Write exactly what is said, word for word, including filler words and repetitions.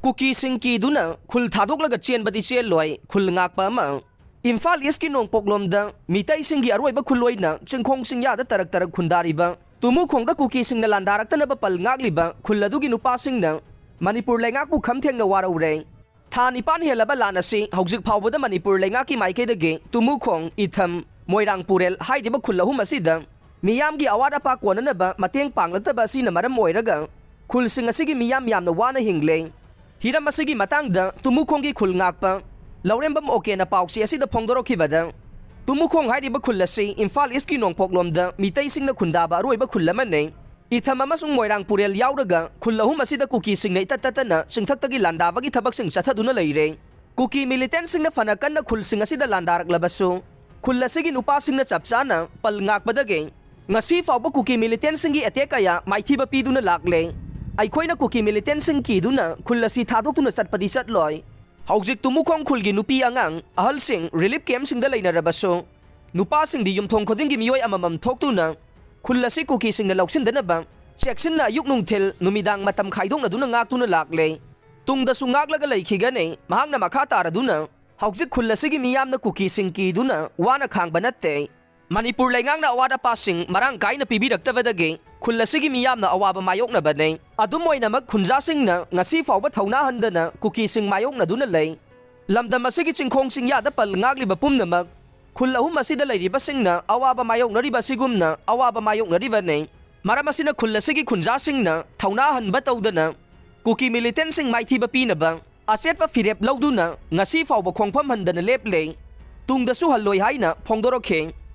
ꯀꯨꯀꯤꯁꯤꯡ ꯀꯤꯗꯨꯅ ꯈꯨꯜ ꯊꯥꯗꯣꯛꯂꯒ ꯆꯦꯟꯕꯗꯤ ꯆꯦꯜꯂꯣꯏ꯫ ꯈꯨꯜ ꯉꯥꯛꯄ ꯑꯃ꯫ ꯏꯝꯐꯥꯜ ꯏꯁꯀꯤ ꯅꯣꯡꯄꯣꯛꯂꯣꯝꯗ ꯃꯤꯇꯩꯁꯤꯡꯒꯤ ꯑꯔꯣꯏꯕ ꯈꯨꯜ ꯑꯣꯏꯅ ꯆꯤꯡꯈꯣꯡ ꯆꯤꯡꯌꯥꯗ ꯇꯔꯛ ꯇꯔꯛ ꯈꯨꯟꯗꯥꯔꯤꯕ ꯇꯨꯃꯨꯈꯣꯡꯗ ꯀꯨꯀꯤꯁꯤꯡꯅ ꯂꯥꯟꯗꯥꯔꯛꯇꯅꯕ ꯄꯜ ꯉꯥꯛꯂꯤꯕ ꯈꯨꯜ ꯑꯗꯨꯒꯤ ꯅꯨꯄꯥꯁꯤꯡꯅ ꯃꯅꯤꯄꯨꯔ ꯂꯩꯉꯥꯛꯄꯨ ꯈꯝ ꯊꯦꯡꯅ ꯋꯥꯔꯧꯔꯦ꯫ ꯊꯥ ꯅꯤꯄꯥꯟ ꯍꯦꯜꯂꯕ ꯂꯥꯟ ꯑꯁꯤ ꯍꯧꯖꯤꯛ ꯐꯥꯎꯕꯗ ꯃꯅꯤꯄꯨꯔ ꯂꯩꯉꯥꯛꯀꯤ ꯃꯥꯏꯀꯩꯗꯒꯤ ꯇꯨꯃꯨꯈꯣꯡ, ꯏꯊꯝ, ꯃꯣꯏꯔꯥꯡ ꯄꯨꯔꯦꯜ ꯍꯥꯏꯔꯤꯕ ꯈꯨꯜ ꯑꯍꯨꯝ ꯑꯁꯤꯗ ꯃꯤꯌꯥꯝꯒꯤ ꯑꯋꯥꯠ ꯑꯄꯥ ꯀꯣꯟꯅꯅꯕ ꯃꯇꯦꯡ ꯄꯥꯡꯂꯛꯇꯕ ꯑꯁꯤꯅ ꯃꯔꯝ ꯑꯣꯏꯔꯒ ꯈꯨꯜꯁꯤꯡ ꯑꯁꯤꯒꯤ ꯃꯤꯌꯥꯝ ꯌꯥꯝꯅ ꯋꯥꯅ ꯍꯤꯡꯂꯦ꯫ ꯍꯤꯔꯝ ꯑꯁꯤꯒꯤ ꯃꯇꯥꯡꯗ ꯇꯨꯃꯨꯈꯣꯡꯒꯤ ꯈꯨꯜ ꯉꯥꯛꯄ ꯂꯧꯔꯦꯝꯕꯝ ꯑꯣꯀꯦꯅ ꯄꯥꯎꯆꯦ ꯑꯁꯤꯗ ꯐꯣꯡꯗꯣꯔꯛꯈꯤꯕꯗ, ꯇꯨꯃꯨꯈꯣꯡ ꯍꯥꯏꯔꯤꯕ ꯈꯨꯜ ꯑꯁꯤ ꯏꯝꯐꯥꯜ ꯏꯁꯀꯤ ꯅꯣꯡꯄꯣꯛꯂꯣꯝꯗ ꯃꯤꯇꯩꯁꯤꯡꯅ ꯈꯨꯟꯗꯥꯕ ꯑꯔꯣꯏꯕ ꯈꯨꯜ ꯑꯃꯅꯤ꯫ ꯏꯊꯝ ꯑꯃꯁꯨꯡ ꯃꯣꯏꯔꯥꯡ ꯄꯨꯔꯦꯜ ꯌꯥꯎꯔꯒ ꯈꯨꯜ ꯑꯍꯨꯝ ꯑꯁꯤꯗ ꯀꯨꯀꯤꯁꯤꯡꯅ ꯏꯇꯠ ꯇꯠꯇꯅ ꯆꯤꯡꯊꯛꯇꯒꯤ ꯂꯥꯟꯗꯥꯕꯒꯤ ꯊꯕꯛꯁꯤꯡ ꯆꯠꯊꯗꯨꯅ ꯂꯩꯔꯦ꯫ ꯀꯨꯀꯤ ꯃꯤꯂꯤꯇꯦꯟꯁꯤꯡꯅ ꯐꯅ ꯀꯟꯅ ꯈꯨꯜꯁꯤꯡ ꯑꯁꯤꯗ ꯂꯥꯟꯗꯥꯔꯛꯂꯕꯁꯨ, ꯈꯨꯜ ꯑꯁꯤꯒꯤ ꯅꯨꯄꯥꯁꯤꯡꯅ ꯆꯞ ꯆꯥꯅ ꯄꯜ ꯉꯥꯛꯄꯗꯒꯤ ꯉꯁꯤ ꯐꯥꯎꯕ ꯀꯨꯀꯤ ꯃꯤꯂꯤꯇꯦꯟꯁꯤꯡꯒꯤ ꯑꯦꯇꯦꯛ ꯀꯌꯥ ꯃꯥꯏꯊꯤꯕ ꯄꯤꯗꯨꯅ ꯂꯥꯛꯂꯦ꯫ ꯑꯩꯈꯣꯏꯅ ꯀꯨꯀꯤ ꯃꯤꯂꯤꯇꯦꯟꯁꯤꯡ ꯀꯤꯗꯨꯅ ꯈꯨꯜ ꯑꯁꯤ ꯊꯥꯗꯣꯛꯇꯨꯅ ꯆꯠꯄꯗꯤ ꯆꯠꯂꯣꯏ꯫ ꯍꯧꯖꯤꯛ ꯇꯨꯃꯨꯈꯣꯡ ꯈꯨꯜꯒꯤ ꯅꯨꯄꯤ ꯑꯉꯥꯡ, ꯑꯍꯜꯁꯤꯡ ꯔꯤꯂꯤꯐ ꯀꯦꯝꯞꯁꯤꯡꯗ ꯂꯩꯅꯔꯕꯁꯨ, ꯅꯨꯄꯥꯁꯤꯡꯗꯤ ꯌꯨꯝꯊꯣꯡ ꯈꯨꯗꯤꯡꯒꯤ ꯃꯤꯑꯣꯏ ꯑꯃꯃꯝ ꯊꯣꯛꯇꯨꯅ ꯈꯨꯜ ꯑꯁꯤ ꯀꯨꯀꯤꯁꯤꯡꯅ ꯂꯧꯁꯤꯟꯗꯅꯕ ꯆꯦꯛꯁꯤꯟꯅ ꯑꯌꯨꯛ ꯅꯨꯡꯊꯤꯜ ꯅꯨꯃꯤꯗꯥꯡ ꯃꯇꯝ ꯈꯥꯏꯗꯣꯛꯅꯗꯨꯅ ꯉꯥꯛꯇꯨꯅ ꯂꯥꯛꯂꯦ꯫ ꯇꯨꯡꯗꯁꯨ ꯉꯥꯛꯂꯒ ꯂꯩꯈꯤꯒꯅꯤ꯫ ꯃꯍꯥꯛꯅ ꯃꯈꯥ ꯇꯥꯔꯗꯨꯅ, ꯍꯧꯖꯤꯛ ꯈꯨꯜ ꯑꯁꯤꯒꯤ ꯃꯤꯌꯥꯝꯅ ꯀꯨꯀꯤꯁꯤꯡ ꯀꯤꯗꯨꯅ ꯋꯥꯅ ꯈꯥꯡꯕ ꯅꯠꯇꯦ꯫ ꯃꯅꯤꯄꯨꯔ ꯂꯩꯉꯥꯛꯅ ꯑꯋꯥꯠ ꯑꯄꯥꯁꯤꯡ ꯃꯔꯥꯡ ꯀꯥꯏꯅ ꯄꯤꯕꯤꯔꯛꯇꯕꯗꯒꯤ ꯈꯨꯜ ꯑꯁꯤꯒꯤ ꯃꯤꯌꯥꯝꯅ ꯑꯋꯥꯕ ꯃꯥꯌꯣꯛꯅꯕꯅꯤ꯫ ꯑꯗꯨꯝ ꯑꯣꯏꯅꯃꯛ, ꯈꯨꯟꯖꯥꯁꯤꯡꯅ ꯉꯁꯤ ꯐꯥꯎꯕ ꯊꯧꯅꯥ ꯍꯟꯗꯅ ꯀꯨꯀꯤꯁꯤꯡ ꯃꯥꯌꯣꯛꯅꯗꯨꯅ ꯂꯩ꯫ ꯂꯝꯗꯝ ꯑꯁꯤꯒꯤ ꯆꯤꯡꯈꯣꯡ ꯆꯤꯡꯌꯥꯗ ꯄꯜ ꯉꯥꯛꯂꯤꯕ ꯄꯨꯝꯅꯃꯛ ꯈꯨꯜ ꯑꯍꯨꯝ ꯑꯁꯤꯗ ꯂꯩꯔꯤꯕꯁꯤꯡꯅ ꯑꯋꯥꯕ ꯃꯥꯌꯣꯛꯅꯔꯤꯕ ꯑꯁꯤꯒꯨꯝꯅ ꯑꯋꯥꯕ ꯃꯥꯌꯣꯛꯅꯔꯤꯕꯅꯤ꯫ ꯃꯔꯝ ꯑꯁꯤꯅ ꯈꯨꯜ ꯑꯁꯤꯒꯤ ꯈꯨꯟꯖꯥꯁꯤꯡꯅ ꯊꯧꯅꯥ ꯍꯟꯕ ꯇꯧꯗꯅ ꯀꯨꯀꯤ ꯃꯤꯂꯤꯇꯦꯟꯁꯤꯡ ꯃꯥꯏꯊꯤꯕ ꯄꯤꯅꯕ ꯑꯆꯦꯠꯄ ꯐꯤꯔꯦꯞ ꯂꯧꯗꯨꯅ ꯉꯁꯤ ꯐꯥꯎꯕ ꯈꯣꯡꯐꯝ ꯍꯟꯗꯅ ꯂꯦꯞꯂꯦ꯫ ꯇꯨꯡꯗꯁꯨ ꯍꯜꯂꯣꯏ ꯍꯥꯏꯅ ꯐꯣꯡꯗꯣꯔꯛꯈꯤ꯫